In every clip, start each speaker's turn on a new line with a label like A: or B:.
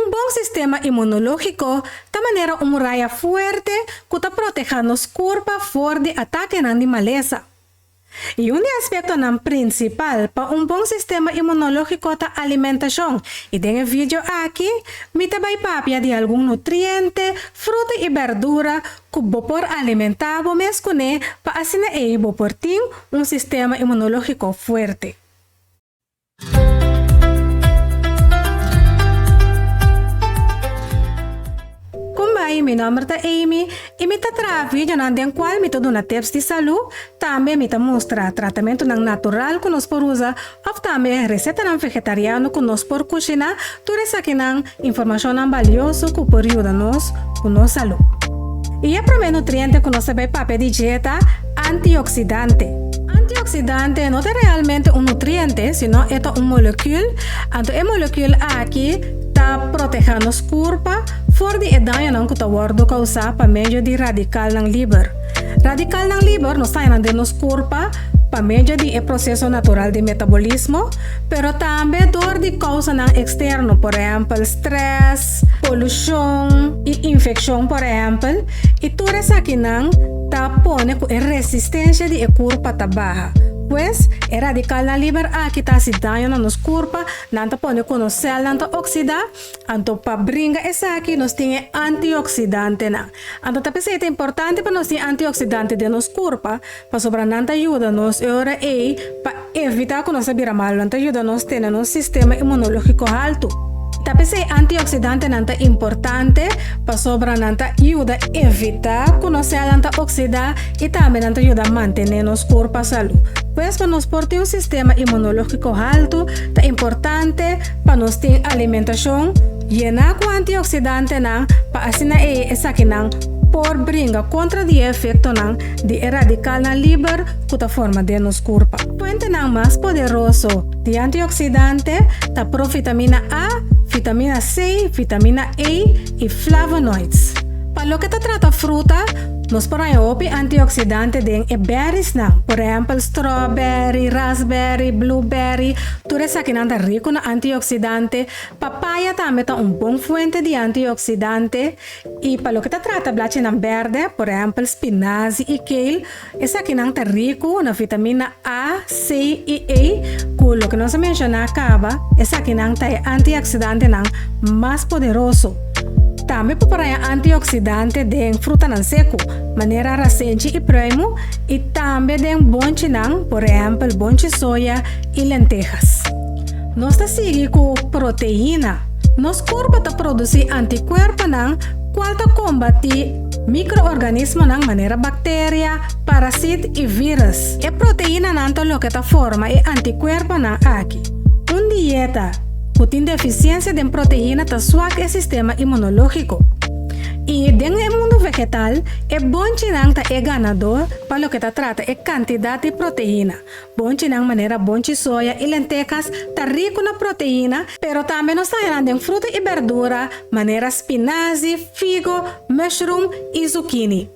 A: Un bon sistema inmunológiko ta manera un muraya fuerte ku ta protehá nos kurpa for di atakenan di malesa. I un di aspektonan prinsipal pa un bon sistema inmunológiko ta alimentashon, i den e video aki mi ta bai papia di algun nutriente, fruta i bèrdura ku bo por alimentá bo mes kuné pa asina ei bo por tin un sistema inmunológiko fuerte. Kon bai, mi nòmber ta Amy i mi ta traha videonan den kual mi ta duna tips di salú, tambe mi ta mustra tratamentunan natural ku nos por usa òf tambe resetanan vegetariano ku nos por kushiná, tur esakinan informashonnan balioso ku por yuda nos ku nos salú. I e promé nutriente ku nos ta bai papia di dje ta antioksidante. Antioksidante no ta realmente un nutriente, sino e ta un molekül, anto e molekül aki ta protehá nos kurpa for di e dañonan ku ta wòrdu kousá pa medio di radikalnan liber. Radikalnan liber nos ta haña den nos kurpa pa medio di e proseso natural di metabolismo, pero tambe dor di kousanan eksterno, por ehèmpel strès, polushon i infekshon por ehèmpel, i tur esakinan ta pone ku e resistensia di e kurpa ta baha. Pues, e radikalnan liber aki ta hasi daño na nos kurpa, nan ta pone ku nos sèlnan ta oksidá, anto pa bringa esaki nos tin e antioksidantenan. Anto ta p'esei ta importante pa nos tin antioksidante den nos kurpa, pasobra nan ta yuda nos e ora ei pa evitá ku nos ta bira malu, nan ta yuda nos tene nos sistema inmunológiko haltu. Ta p'esei antioksidantenan ta importante, pasobra nan ta yuda evitá ku nos sèlnan ta oksidá i tambe nan ta yuda mantené nos kurpa salú. Pues pa nos por tin un sistema inmunológiko haltu, ta importante pa nos tin alimentashon Yená ku antioksidantenan pa asina ei esakinan por bringa kontra di e efektonan di e radikalnan liber ku ta forma den nos kurpa. Fuentenan mas poderoso di antioksidante ta provitamina A, vitamina C, vitamina E i flavonoids. Pa loke ta trata fruta, nos por haña hopi antioksidante den e berriesnan, por ehèmpel strawberry, raspberry, blueberry, tur esakinan ta riku na antioksidante. Papaya tambe ta un bon fuente di antioksidante i pa loke ta trata blachinan bèrdè, por ehèmpel spinazi i kale, esakinan ta riku na vitamina A, C i E, ku loke nos a menshoná kaba, esakinan ta e antioksidantenan mas poderoso. Tambe por por haña antioksidante den frutanan seku, manera rasenchi i pruimu, i tambe den bonchinan, por ehèmpel bonchi soya i lentejas. Nos ta sigui ku proteina. Nos kurpa ta produsí antikuerponan kual ta kombatí mikroorganismonan manera bakteria, parasit i vírus. E proteinanan ta loke ta forma e antikuerponan aki. Un dieta ku tin defisiensia den proteina ta swak e sistema imunológiko. I den e mundu vegetal, e bonchinan ta e ganadó pa loke ta trata e kantidat di proteina. Bonchinan manera bonchi soya i lentejas ta riku na proteina, pero tambe nos ta haña nan den fruta i berdura manera spinazi, figo, mushroom i zucchini.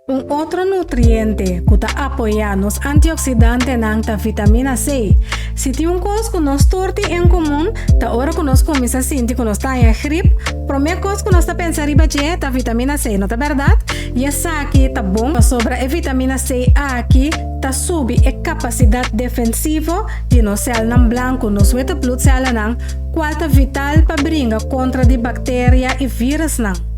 A: Un otro nutriente ku ta apoyá nos antioksidantenan ta vitamina C. Si tin un kos ku nos tur tin en komun ta ora ku nos kuminsá sinti ku nos ta haña grip, promé kos ku nos ta pensa riba dje ta vitamina C, no ta bèrdat? I esaki ta bon pasobra e vitamina C aki ta subi e kapasidat defensivo di nos sèlnan blanku, nos wete bloedcèllenan, kual ta vital pa bringa kontra di bakteria i vírusnan.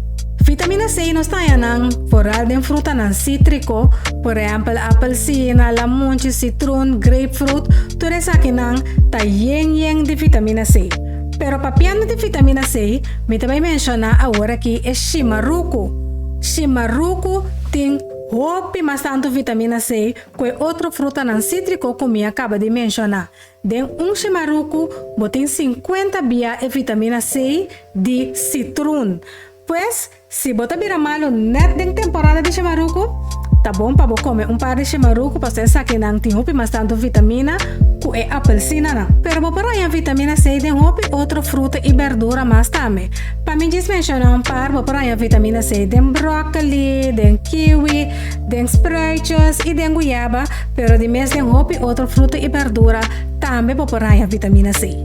A: Vitamina C nos ta haña nan foral den frutanan sítriko, por ehèmpel apelsina, lamunchi, sitrun, grapefruit, tur esakinan ta yen yen di vitamina C. Pero papiando di vitamina C, mi ta bai menshoná aworakí e shimaruku. Shimaruku tin hopi mas tantu vitamina C ku e otro frutanan sítriko ku mi a kaba di menshoná. Den un shimaruku bo tin sinkuenta bia e vitamina C di sitrun. Pues, si bo ta bira malu nèt den temporada di shimaruku, ta bon pa bo kome un par di shimaruku pasobra esakinan tin hopi mas tantu vitamina ku e apelsinanan. Pero bo por haña vitamina C den hopi otro fruta i bèrdura mas tambe. Pa mi djis menshoná un par, bo por haña vitamina C den bròkoli, den kiwi, den spruitjes i den guyaba, pero di mes den hopi otro fruta i bèrdura tambe bo por haña vitamina C.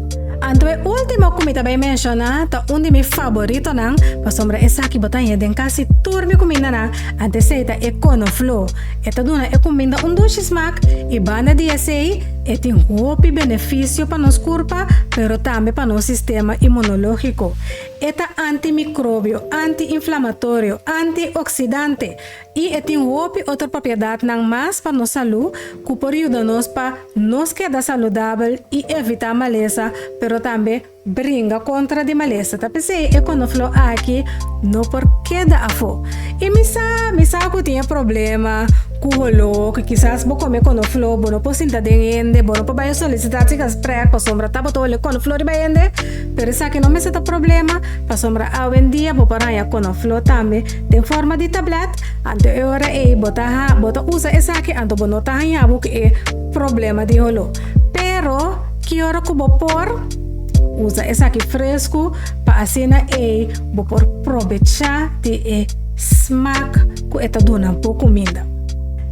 A: Anto e último ku mi ta bai menshoná ta un di mi faboritonan, pasobra esaki bo ta haña den kasi tur mi kumindanan, anto esei ta e konofló. E ta duna e kuminda un dushi smak i banda di esei e tin hopi benefisio pa nos kurpa pero tambe pa nos sistema imunológiko. E ta antimikrobio, anti-inflamatorio, antioksidante i e tin hopi otro propiedatnan mas pa nos salú ku por yuda nos pa nos keda saludabel i evitá malesa pero tambe bringa kontra di malesa. Ta p'esei e konofló aki no por keda afó. I mi sa, mi sa ku tin e problema ku holó, ku kisas bo kome konofló, bo no por sinta den hende, bo no por bai solisitá si gesprek pasobra tabata hole konofló riba hende. Pero esaki no mester ta problema, pasobra awendia bo por haña konofló tambe den forma di tablet, anto e ora ei bo ta ha, bo ta usa esaki anto bo no ta haña bo ku e problema di holó. Pero ki ora ku bo por usa esaki fresku pa asina ei bo por probechá di e smak ku e ta duna bo kuminda.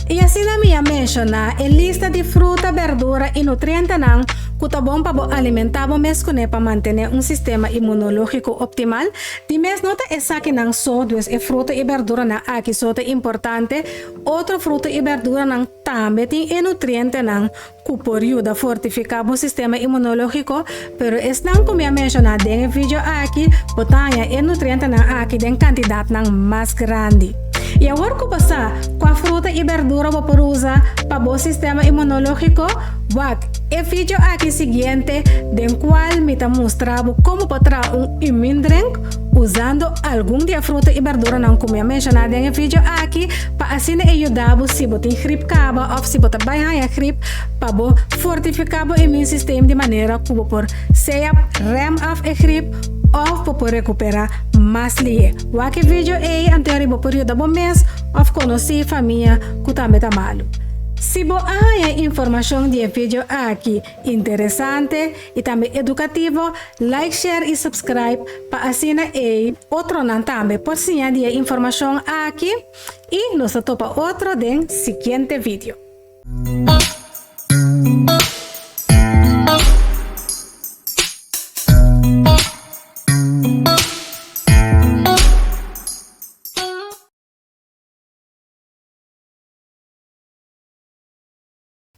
A: I asina mi a menshoná e lista di fruta, berdura i nutrientenan ku ta bon pa bo alimentá bo mes kuné pa mantené un sistema imunológiko optimal. Di mes no ta esakinan so, dus e fruta i berduranan aki so ta importante, otro fruta i berduranan tambe tin e nutrientenan ku por yuda fortifiká bo sistema imunológiko, pero esnan ku mi a menshoná den e video aki bo ta haña e nutrientenan aki den kantidatnan mas grandi. I awor ku bo sa kua fruta i berdura bo por usa pa bo sistema imunológiko, wak e video aki siguiente den kual mi ta mustra bo kon bo por traha un immune drink usando algun di e fruta i berduranan ku mi a menshoná den e video aki pa asina e yuda bo si bo tin grip kaba òf si bo ta bai haña grip pa bo fortifiká bo immune system di manera ku bo por sea rèm af e grip òf bo por rekuperá mas lihé. Wak e video ei anto riba por yuda bo mes òf konosí famia ku tambe ta malu. Si bo a haña e informashon di e video aki interesante i tambe edukativo, like, share i subscribe pa asina ei otronan tambe por siña di e informashon aki i nos ta topa otro den siguiente video.